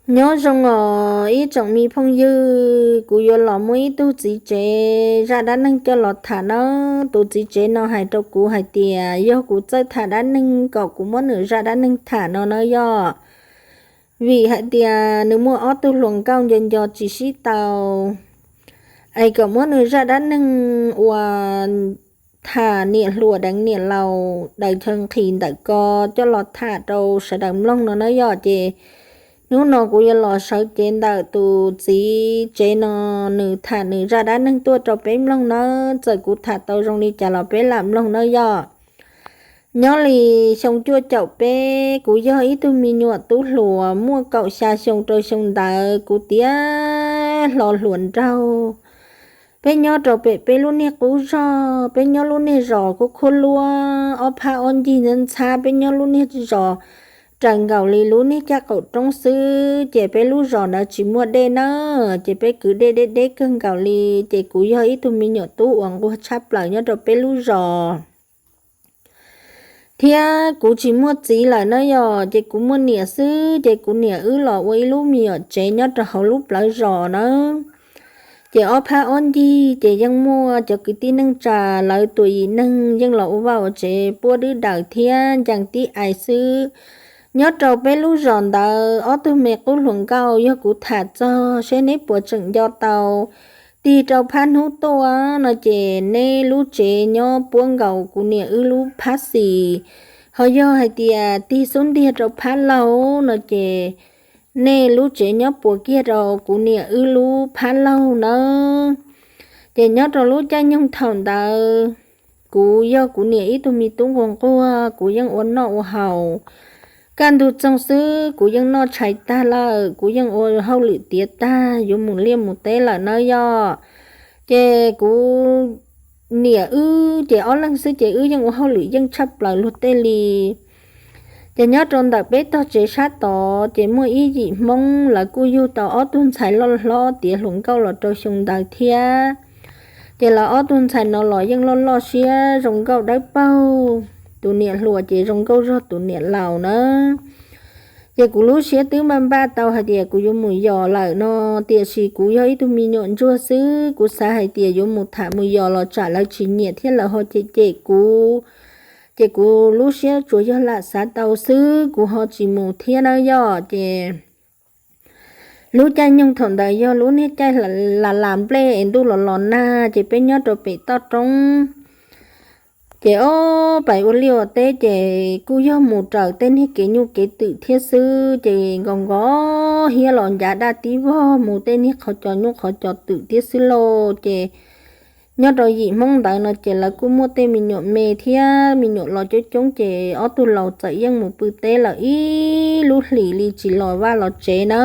Nyob zoo os ib tsoom me phooj ywg, kuv yuav los muaj ib tug txiv tsev zaj dab neeg coj los tham nawb. Tus txiv tsev no hais rau kuv hais tias yog kuv txawj tham dab neeg kom kuv muab nws zaj dab neeg tham no nawb yog. Vim hais tias nws muaj ob tug hluas nkauj nco nco tsis sib tau, es kom muab nws zaj dab neeg uas tham niam hluas deev niam laus daws chaw nqhis ntawm ko coj los tham rau sawv daws mloog no nawb yog. Ces hnub no kuv yuav los sawv cev ntawm tus txiv tsev no, nws tham nws zaj dab neeg tuaj rau peb mloog nawb. Txawm kuv tham tau zoo li cas los peb lam mloog nawb yog. Nyob li xyoo cuaj caum peb, kuv yog ib tug me nyuam tub hluas muaj kaum xya xyoo rau xyoo ntawd, kuv tiav hlo hluas nraug. Peb nyob rau pem peb lub niag qub zog, peb nyob lub niag zos kuj khuab luab ob phab ob ncig ntxhab ntxhab, peb nyob lub niag zos raws nkaus li lub niag caj qaum roob xwb, ces peb lub zos ntawd tsis muaj dej na, ces peb kwv dej deb deb kawg nkaus li. Ces kuv yog ib tug me nyuam tub uas nquag tshaj plaws nyob rau peb lub zos thiab kuv tsis muaj txiv lawm na yog, ces kuv muaj niam xwb, ces kuv niam wb los ua ib lub me nyuam tsev nyob rau hauv lub plawv zos na. Ces ob phab ob ncig ces yeej muaj cov kwv tij neej tsa lawv tuam yim neeg yeej los ua vaj ua tsev puab dwb daws thiab ncees tib ais xwb. Nyob rau peb lub zos ntawd ob tug me qub hluas nkauj yog kuv tham txog seb neb puas tseem nco tau. Tig rau phab hnub tuaj no ces neb lub tsev nyob puab nkaus kuv niam wb lub phab xis, ho yog hais tias tig xub ntiag rau phab laug no ces nej lub tsev nyob puab kiag rau kuv niam wb lub phab laug nawb. Ces nyob rau lub caij nyoog thaum ntawd, kuv yog kuv niam ib tug me tub nquag nquag, kuv yeej ua noj ua haus. Kaj ntug txoog xwb kuv yeej noj tshais tag lawm, kuv yeej ua hauj lwm tiav tag yuav mus liaj mus teb lawm nawb yog. Ces kuv niam wb ces ob leeg xwb ces wb yeej ua hauj lwm yeej tshaj plaws luag tej li. Ces nyob rau ntawm peb tog tsev sab tod ces muaj ib yim Hmoob lawv kuj yug tau ob tug ntxhais loj hlob tiav hluas nkauj los rau xyoo ntawd thiab. Ces lawv ob tug ntxhais no los yeej loj loj siab zoo nkauj dawb paug, tus niam hluas ces zoo nkauj zog tus niam laus na. Ces kuv lub siab twb npaj npaj tau hais tias kuv yuav mus yos lawm no, tiam sis kuv yog ib tug me nyuam ntsuag xwb, kuv xav hais tias yuav mus tham mus yos los tsam lawv tsis nyiam thiab lawv ho cem cem kuv. Ces kuv lub siab tsuas yog lam xav tau xwb, kuv ho tsis mus thiab nawb yog. Ces lub caij nyoog thaum ntawd yog lub niag caij las las nplej es ntuj los los nag, ces peb nyob rau pem toj roob. Ces ob pais ua liaj ua teb ces kuj yog mus raws tej niag kev nyuj kev twm thiab xwb, ces nkaus nkaus hiab los ncav daj tib vog mus tej niag qhov cos nyuj qhov cos twm thiab xwb lauj. Ces nyob rau yim Hmoob ntawd no ces lawv kuj muaj tej me nyuam me thiab me nyuam los coob coob, ces ob tug laus txawm yeej mus pw teb lawm ib lub hlis li tsis los vaj los tsev na.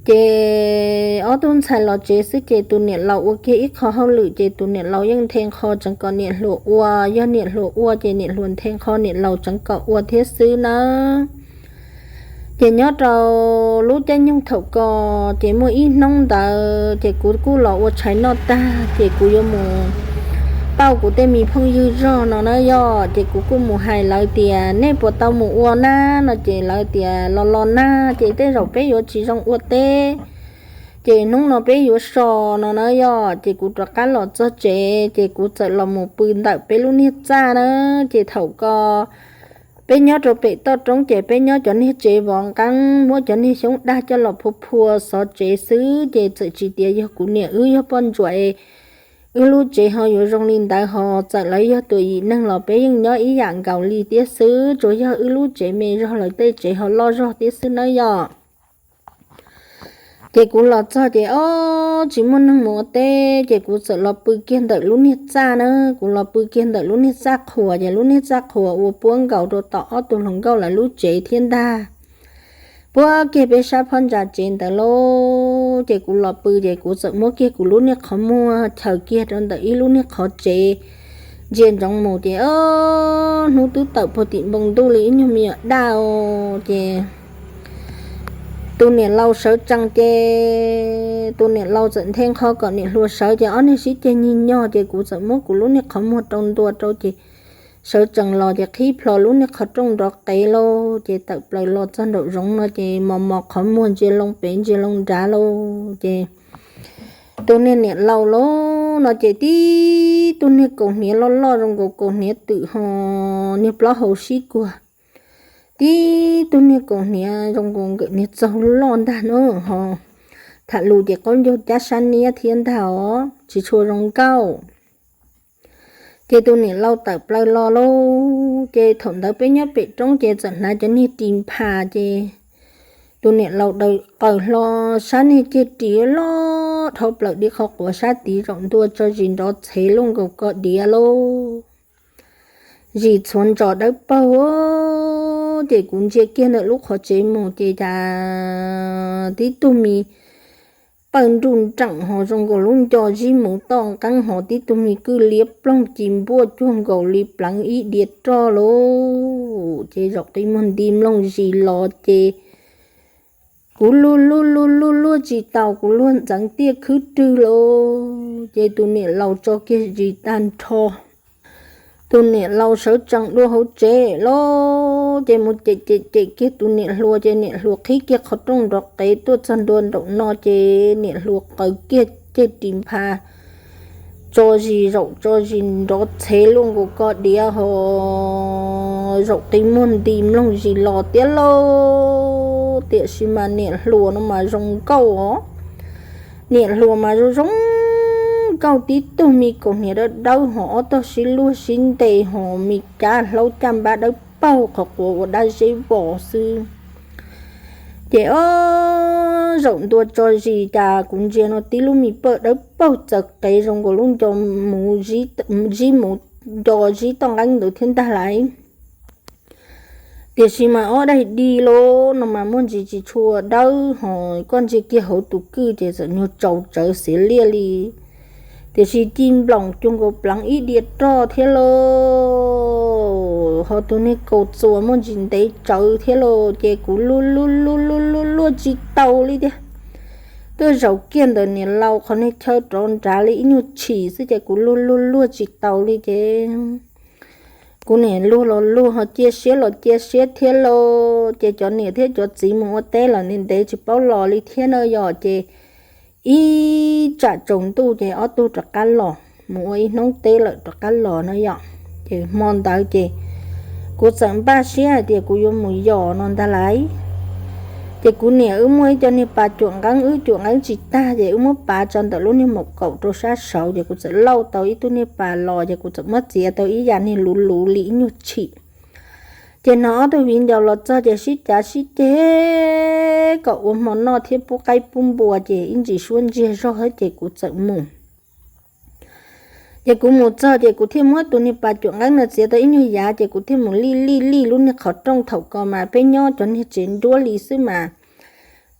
Ces ob tug ntxhais los tsev xwb ces tus niam laus ua kiag ib qho hauj lwm ces tus niam laus yeej nthe nqho tseev kom niam hluas ua, yog niam hluas ua ces niam hluas nthe nqho niam laus tseev kom ua thiab xwb nawb. Ces nyob rau lub caij nyoog thaum ko, ces muaj ib hnub ntawd ces kuv kuj los ua tshais noj tag ces kuv yuav mus pauj kuv tej me phooj ywg zog no na yog, ces kuv kuj mus hais lawv tias nej puas tau mus ua na no ces lawv tias los los nag ces tej zaum peb yuav tsis zoo ua teb, ces hnub no peb yuav so no na yog. Ces kuv rov qab los txog tsev ces kuv txawm los mus pw ntawm peb lub niag txaj na. Ces thaum ko peb nyob rau pem toj roob ces peb nyob cov niag tsev vov nqeeb muab cov niag xyoob dag coj los phua phua xov tsev xwb, ces txawm tsis tias yog kuv niam wb yog poj ntsuam es wb lub tsev ho yuav zoo li ntawd, ho txawm lawv yog tuam yim neeg los peb yeej nyob ib yam nkaus li thiab xwb, tsuas yog wb lub tsev me zog lawv tej tsev ho loj zog thiab xwb nawb yog. Ces kuv los txog ces ob tsis muaj neeg mus ua teb ces kuv txawm los pw kiag ntawm lub niag txaj na. Kuv los pw kiag ntawm lub niag txaj qhuas ces lub niag txaj qhuas ua puab nkaus rau tom ob tug hluas nkauj lawv lub tsev thiab ntag. Puab kiag peb sab phab ntsa tsev ntawd lauj, ces kuv los pw ces kuv txawm muab kiag kuv lub niag qhov muag chaws kiag rau ntawm ib lub niag qhov tsev ntsia ntsoov mus ces ob hnub twb tawm puag tim npoo ntuj li ib nyuag me nyuam daj os. Ces tus niam laus sawv tsees ces tus niam laus txawm nthe nqho kom niam hluas sawv ces ob niag sib ceg nyig nyog ces kuv txawm muab kuv lub niag qhov muag rau ntua rau ces sawv tsees los ces qhib plho lub niag qhov rooj nrov qev lauj, ces tawm plaws los txog nraum zoov no ces mos mos qhov muag ntsia loo pem ntsia loo nrad lauj, ces tus niag niam laus lauj no ces tib tug niag kaus hniav loj loj zoo nkaus kaus hniav twm ho niag plaub hau sib kuag, tib tug niag kaus hniav zoo nkaus nkawm niag txaug loj ntag no ho tham lus ces qaub ncaug cab sab niab thiab ntag os, tsis tshua zoo nkauj. Ces tus niam laus tawm plaws los lauj, ces thaum ntawd peb nyob pem roob ces txawm hnav cov niag ris nphas ces tus niam laus daws qaws hlo sab niag ceg ris loj dhau plaws di qhov quav sab tid zaum ntua tso zis nrov txhev luaj nkaus ko diav lauj. Zis txhuav ntsos dawb paug, ces kuv ntsia kiag ntawm lub qhov tsev mus ces cas tib tug me pawj nruj nreem ho zoo nkaus lub nco zib muv toj nqeeb ho tib tug me kwj liab ploog ci npuaj cuag nkaus li pleev ib diav roj lauj, ces zaum qi muag nti mloog zis los ces kuv luag luag luag luag luag tsis taus, kuv luag ntxeev tiaj khwb rwg lauj, ces tus niam laus tso kiag zis tag nrho. Tus niam laus sawv tsees dua hauv tsev lauj, ces mus cem cem cem kiag tus niam hluas, ces niam hluas qhib kiag qhov rooj nrov qev tuaj txog ntua nraum no, ces niam hluas qaws kiag ceg ris nphas tso zis zaum tso zis nrov txhev luaj nkaus ko diav ho zaum qi muag nti mloog zis los tiag lauj. Tiam sis mas niam hluas no mas zoo nkauj os. Niam hluas mas zoo zoo nkauj, tib tug me kaus hniav dawb dawb ho ob tog sib luag sib ntes ho me cab hlaub caj npab dawb paug, qhov quav ua dab zeb vos xwb. Ces ob zaum ntua tso zis cas kuv ntsia no tib lub me pawj dawb paug txawv qev zoo nkaus lub nco zib muv, nco zib toj nqeeb ntawd thiab ntag lauj. Tiam sis mas ob daim di lauj no mas muaj ntsis tsis tshua dawb ho, koj ntsia kiag hauv tus kwj ces txawm nyuag tsaus tsawv xiav liaj li. Tiam sis ci nploom cuag nkaus pleev ib diav roj thiab lauj, ho tus niag kaus txuas muaj ntsis ntev tsawv thiab lauj, ces kuv luag luag luag luag luag luag tsis tau li tiag. Tuaj zaum kiag ntawm niam laus qhov niag chaw rov nrad li ib nyuag tshim xwb ces kuv luag luag luag tsis tau li ces kuv niam luag los luag ho cia siab los cia siab thiab lauj, ces cov niam thiab cov txiv mus ua teb los ntev ntev tsis paub los li thiab na yom, ces ib tsam tsaus ntuj ces ob tug rov qab los, mus ua ib hnub teb lawm rov qab los na yom. Ces hmo ntawd ces kuv txawm npaj siab hais tias kuv yuav mus yos no ntag lauj. Ces kuv niam wb muaj ib co niag pas cuam nqeeb, wb cuam nqeeb tsis tag ces wb muab pav tso ntawm lub niag maum kaum rau sab saud, ces kuv txawm lauj tau ib tug niag pas los ces kuv txawm muab txiav tau ib yam niag luv luv li ib nyuag tshim. Ces hnov ob tug viv ncaus los txog ces sib cav sib ceg kom ua hmo noj thiab pub qaib pub npua ces ib ntsis suab ntsiag zog thiab ces kuv txawm mus. Ces kuv mus txog ces kuv thiaj muab tus niag pas cuam nqeeb no txiav tau ib nyuag yav ces kuv thiaj mus lij lij lij lub niag qhov rooj. Thaum ko mas peb nyob cov niag tsev nruab li xwb mas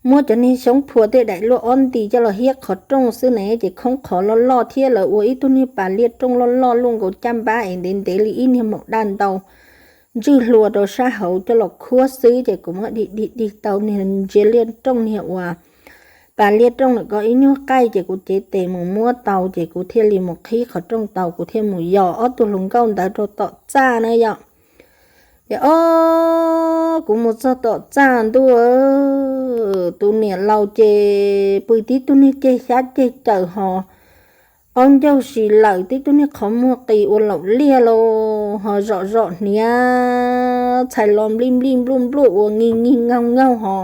muab cov niag xyoob phua tej daim luaj ob nti coj los hiab qhov rooj xwb ne, ces khoob qhov loj loj thiab lawv ua ib tug niag pas liaj rooj loj loj luaj nkaus caj npab es ntev ntev li ib niag maum daj ntau, ntswj hlua rau sab hauv coj los khuab xwb. Ces kuv muab dig dig dig tau niag ntsia liaj rooj niag uas pas liaj rooj ntawm ko ib nyuag qaij ces kuv cev tes mus muab tau ces kuv thiaj li mus qhib qhov rooj tau, kuv thiaj mus yos ob tug hluas nkauj ntawd rau tom txaj na yom. Ces ob, kuv mus txog tom txaj ntuj, tus niam laus ces pw tib tug niag ceg xyab ceg caws ho qaub ncaug si lawm, tib tug niag qhov muag qis ua laum liaj lauj, ho zom zom hniav txhais los nplij nplij npluj npluj ua nkig nkig nkaug nkaug ho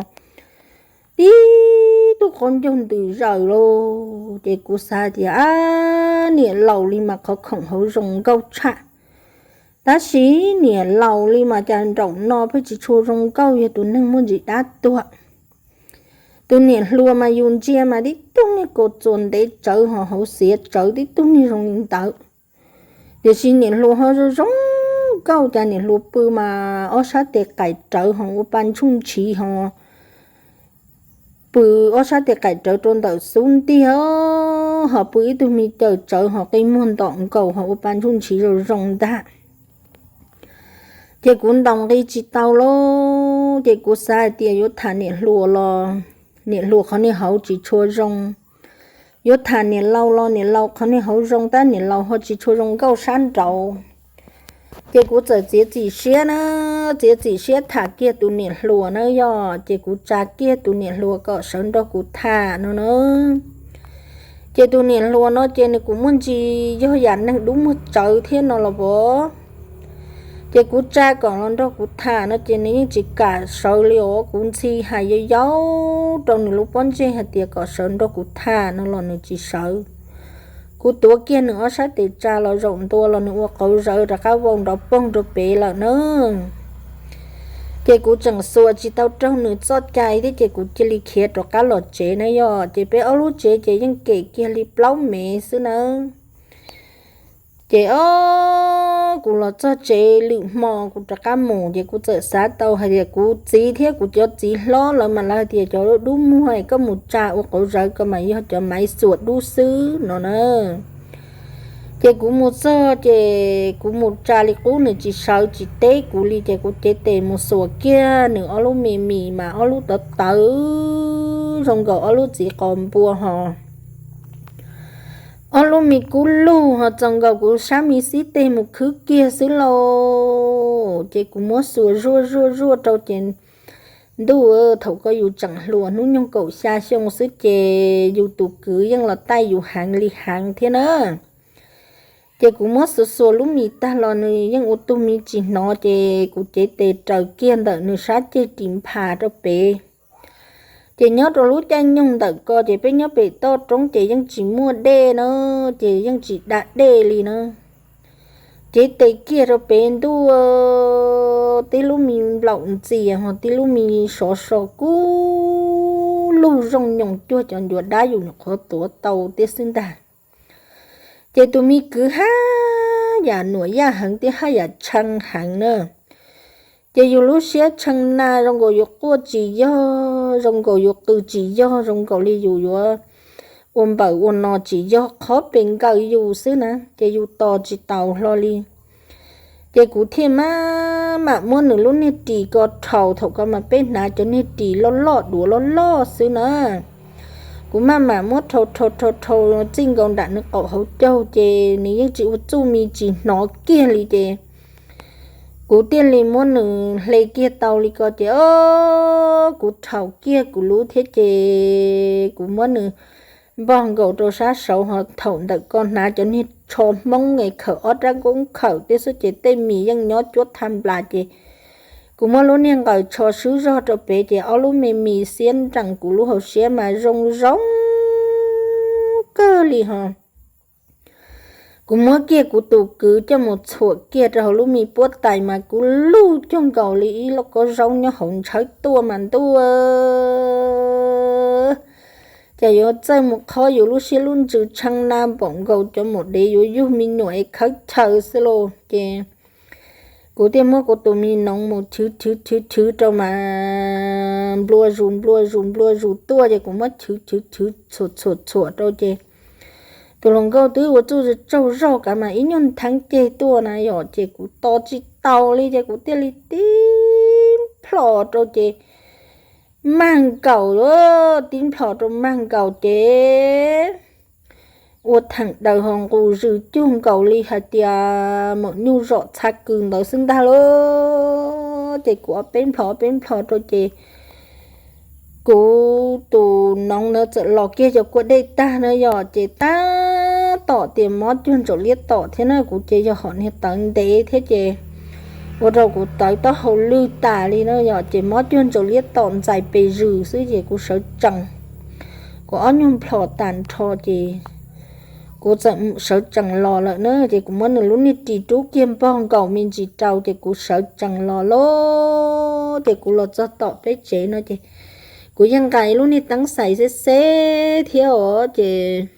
tib tug qaub ncaug ntws zaws lauj. Ces kuv xav tias, ab, niam laus li mas qhov khoom hauv zoo nkauj tshaj, tab sis niam laus li mas cas nraum no pheej tsis tshua zoo nkauj, yog tus neeg muaj ntsis dab tuag. Tus niam hluas mas yus ntsia mas tib tug niag kaus txuas ntev tsawv ho hauv xiav tsawv tib tug niag zoo li ntawd. Tiam sis niam hluas ho zoo zoo nkauj, cas niam hluas pw mas ob sab tes qaim rawv ho ua pa ntsuj ntshiv ho pw ob sab tes qaim rawv rau ntawm xub ntiag, ho pw ib tug me caws tsawv ho qi muag ntom nkaus ho ua pa ntsuj ntshiv zoo zoo ntag. Ces kuv ntaus nqi tsis tau lauj, ces kuv xav hais tias yuav tham niam hluas los niam hluas qhov niag hauv tsis tshua zoo, yuav tham niam laus los niam laus qhov niag hauv zoo tab niam laus ho tsis tshua zoo nkauj sab nraud. Ces kuv txawm txiav txim siab na, txiav txim siab tham kiag tus niam hluas na yog, ces kuv tsa kiag tus niam hluas kom sawv nrog kuv tham no na. Ces tus niam hluas no ces nws kuj muaj ntsis yog yam neeg dub muag tsawv thiab no los pov. Ces kuv tsa kom los nrog kuv tham no ces nws yeej tsis kam sawv li os. Kuv ntxhi hais yau yau rau nws lub pob ntseg hais tias kom sawv nrog kuv tham no los nws tsis sawv. Kuv tuav kiag nws ob sab tes tsa los zaum ntua los nws ua qauv zawv rov qab vau nrov poog rau pem lawm na. Ces kuv tseem xuas tsis tau raug nws txoj cai thiab ces kuv cia li khiav rov qab los tsev na yog. Ces peb ob lub tsev ces yeej kem kiag li plaub mev xwb nawb. Ces o, kuv los txog tsev lwm hmo kuv rov qab mus ces kuv txawm xav tau hais tias kuv txiv thiab kuv cov txiv hlob lawv mas lawv hais tias cov dub muag koj mus tsa ua qauv zawv ko mas yog cov maiv xuas dub xwb no na. Ces kuv mus txog ces kuv mus tsa li qub nws tsis sawv tsis teb kuv li ces kuv cev tes mus xuas kiag nws ob lub me mis mas ob lub tawv tawv zoo nkaus ob lub txiv qos npua hos. Ob lub me kub lug ho txaus nkaus kuv sab me xib teg mus khwb kiag xwb lauj. Ces kuv muab xuas zuaj zuaj zuaj rau ces ntuj, thaum ko yus tseem hluas hnub nyoog kaum xya xyoo xwb ces yus tus kwv yeej los taij yus heev li heev thiab na. Ces kuv muab xuas xuas lub mis tag los nws yeej ua tug mis tsis hnov ces kuv cev tes raws kiag ntawm nws sab ceg ris nphas rau pem. Ces nyob rau lub caij nyoog ntawm ko ces peb nyob pem toj roob ces yeej tsis muaj dej na, ces yeej tsis da dej li na. Cev tes kiag rau pem ntuj, tib lub me nplaum ntxias ho tib lub me sov so kub lug zoo nyoos cuag cov ncuav dab yus nyuam qhuav tuav tau thiab xwb ntag. Ces tus me kwv haj yam nuam yaj heev thiab haj yam tshee heev na. Ces yus lub siab tshee na zoo nkaus yuav quaj tsis yog, zoo nkaus yuav qw tsis yog, zoo nkaus li yus yuav ua npawm ua no tsis yog, qhov pes nkaws yus xwb na ces yus tos tsis taus hlo li. Ces kuv thiaj maj mam muab nws lub niag ris ko rhaus, thaum ko mas peb hnav cov niag ris loj loj duav loj loj xwb na. Kuv maj mam muab rhaus rhaus rhaus rhaus txij nkaus nram nws qaum hauv caug ces nws yeej tsis ua txuj mi tsis hnov kiag li ces kuv thiaj li muab nws hle kiag tau li ko ces o, kuv rhaus kiag kuv lub thiab ces kuv muab nws npog nkaus rau sab saud ho thaum ntawm ko hnav cov niag tsho Hmoob es khawm ob rab nkoob khawm thiab xwb ces tej mis yeej nyob cuab thaj nplas ces kuv muab lub niag nqaws tsho swb zog rau pem ces ob lub me mis xiab nrees kuv lub hauv siab mas zoo zoo kawg li ho. Kuv muab kiag kuv tus kwv coj mus txhuam kiag rau hauv lub me puab tais mas kub lug cuag nkaus li ib lauj kaub zaub nyob hauv ntshawv tuaj mas ntuj, cas yuav txawj mus qhob yus lub siab lub ntsws tshee na npaum nkaus cov maum dev yuav yug me nyuam es khawb chaw xwb lauj. Ces kuv thiaj muab kuv tus me noov mus chwv chwv chwv chwv rau mas nplua zus nplua zus nplua zus tuaj ces kuv muab chwv chwv chwv txhuam txhuam txhuam rau ces tus hluas nkauj twb ua txuj tsaug zog kav mas ib nyuag ntheeb ceg tuaj na yom ces kuv tos tsis taus li ces kuv thiaj li tib nplhos rau ces mag nkaus, tib nplhos rau mag nkaus ces ua theem daws ho nqus zws cuag nkaus li hais tias maum nyuj zom txha kws ntawd xwb ntag lauj. Ces kuv ob peb nplhos ob peb nplhos rau ces kuv tus noov ntawd txawm los kiag cov kua dej tag na yom ces tab tom tias mob cuag ntsaum liab tom thiab na, kuv ces yog hom niag tawv ntev thiab ces ua rau kuv tawv taub hau lwj tas li na yom ces mob cuag ntsaum liab tom ntxais pes zws xwb ces kuv sawv tsees, kuv ob nyuag nplhos tas nrho ces kuv txawm sawv tsees los lawm na ces kuv muab nws lub niag ris rub kiag npog nkaus me ntsis rau ces kuv sawv tsees los lauj. Ces kuv los txog tom peb tsev no ces kuv yeej nqa lub niag teeb xais xeb xeb thiab os ces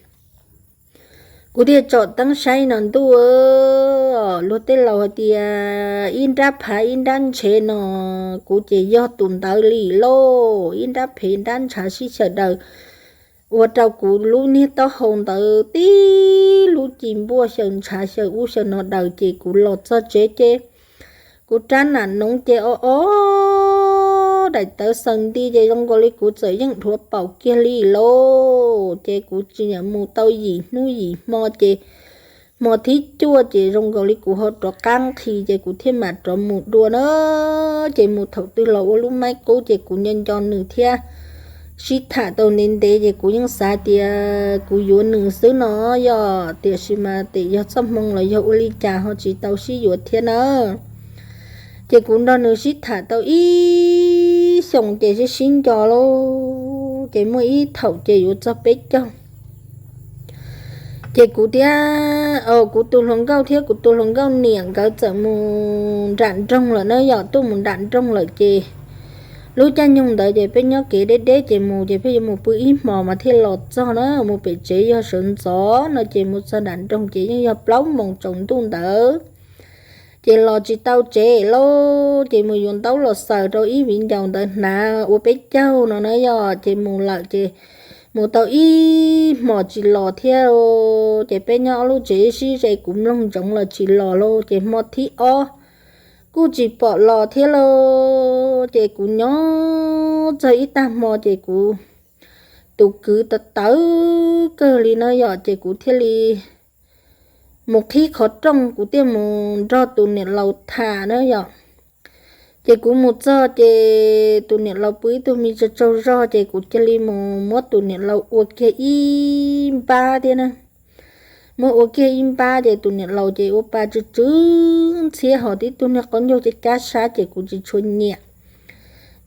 kuv thiaj tsom teeb saib no ntuj, luag tej laus hais tias ib nrab phav ib nrab ntshev no, kuv ces yog tus ntawd li lauj, ib nrab phev nrab ntshav sib xyaw daws ua rau kuv lub niag taub hau ntawd tib lub ci npuaj xyaw ntshav xyaw ub xyaw no daws ces kuv los txog tsev ces kuv rab nam noov ces o o daim tawv xaws nti ces zoo nkaus li kuv txawm yeej dhuav paum kiag li lauj. Ces kuv tsis niam mus tau yim hnub yim hmo ces hmo thib cuaj ces zoo nkaus li kuv ho rov qab nqhis ces kuv thiaj mam rov mus dua na. Ces mus thaum twg los ua lub maib qub ces kuv nco nco nws thiab sib tham tau ntev ntev ces kuv yeej xav tias kuv yuav nws xwb no yog, tiam sis mas tes yog txoj hmoo los yog ua li cas ho tsis tau sib yuav thiab na. Ces kuv nrog nws sib tham tau ib xyoos ces sib sib nco lauj, ces muaj ib thaum ces yuav txog peb caug ces kuv thiab, kuv tus hluas nkauj thiab kuv tus hluas nkauj niam nkawd txawm mus nram nroog lawm na yom, tuaj mus nram nroog lawm ces lub caij nyoog ntawd ces peb nyob kev deb deb ces mus ces peb yuav mus pw ib hmos mas thiaj los txog na, mus pem tsev yog sawv ntxov no ces mus txog nram nroog ces yeej yog plaub moos tsaus ntuj ntawd. Ces los tsis tau tsev lauj, ces mus yuav ntaub los xaws rau ib viv ncaus ntawd hnav ua peb caug no na yog, ces mus lawm ces mus tau ib hmos tsis los thiab, ces peb nyob ob lub tsev sib ze kuv mloog ntsoov los tsis los lauj, ces hmo thib ob kuj tsis pom los thiab lauj, ces kuv nyob txog ib tag hmo ces kuv tus kwv tawv tawv kawg li na yom, ces kuv thiaj li mus qhib qhov rooj kuv thiaj mus nrog tus niam laus tham na yom. Ces kuv mus txog ces tus niam laus pw ib tug me tsaug tsaug zog ces kuv cia li mus muab tus niam laus ua kiag ib npab thiab na. Muab ua kiag ib npab ces tus niam laus ces ua pa tsw tsw ntxhiab ho tib tug niag qaub ncaug cab cab sab ces kuv tsis tshua nyiam.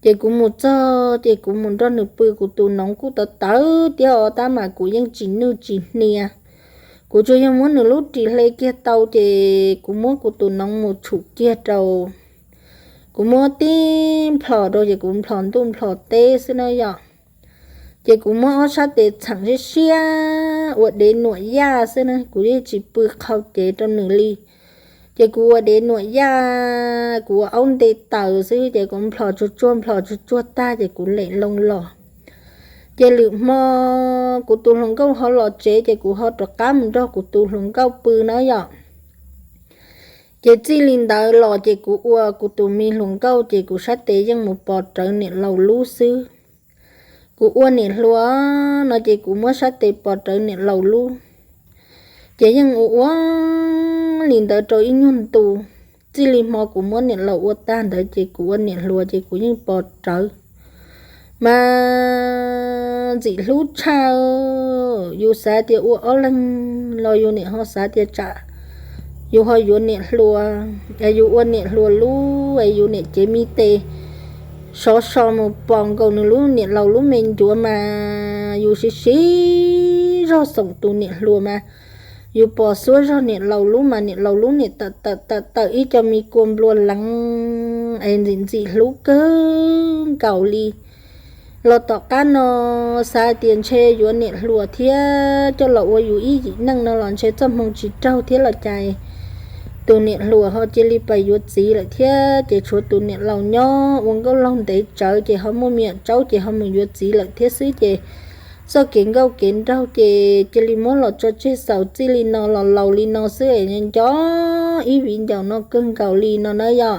Ces kuv mus txog ces kuv mus nrog nws pw, kuv tus noov kuj tawv tawv thiab os tab mas kuv yeej tsis nwj tsis hnia. Kuv tsuas yog muab nws lub ris hle kiag tau ces kuv muab kuv tus noov mus tshum kiag rau, kuv muab tib nplhos rau ces kuv nplhos ntuj nplhos teb xwb na yom. Ces kuv muab ob sab tes txheem siab siab ua dev nuam yaj xwb na, kuv yeej tsis pw qhau cev rau nws li. Ces kuv ua dev nuam yaj, kuv ua aub nte taws xwb ces kuv nplhos tsuag tsuag nplhos tsuag tsuag tag ces kuv lem loo los. Ces lwm hmo kuv tus hluas nkauj ho los tsev ces kuv ho rov qab mus nrog kuv tus hluas nkauj pw na yom. Ces txij li ntawd los ces kuv ua kuv tus me hluas nkauj ces kuv sab tes yeej mus pos rawv niam laus lub xwb. Kuv ua niam hluas no ces kuv muab sab tes pos rawv niam laus lub. Ces yeej ua ua li ntawd rau ib nyuag ntu. Txij li hmo kuv muab niam laus ua tag ntawd ces kuv ua niam hluas ces kuv yeej pos rawv. Mas ntxim hlub tshaj, yus xav tias ua ob leeg los yus niam ho xav tias tsam yus ho yuav niam hluas, es yus ua niam hluas lub es yus niam cev me tes sov so mus pos nkaus nws lub niam laus lub me ncuav mas yus siv siv zog xoom tus niam hluas mas yus pos xuab zog niam laus lub mas niam laus lub niam tawm tawm tawm tawm ib co me kua nplua leev es ntxim ntxim hlub kawg nkaus li. Los tom qab no xav tias ntshe yuav niam hluas thiab coj los ua yus ib yim neej no los ntshe txoj hmoo tsis raug thiab los cas tus niam hluas ho cia li pais yuav txiv lawm thiab ces tshuav tus niam laus nyob ua nkauj laug ntev tsawv ces ho muaj me nyuam tsaub ces ho mus yuav txiv lawm thiab xwb ces txoj kev nkauj kev nraug ces cia li muab los tso tseg xaus txij li no los laus li no xwb es nco ib viv ncaus no kawg nkaus li no na yom.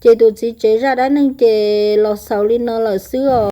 Ces tus txiv tsev zaj dab neeg ces los xaus li no lawm xwb os.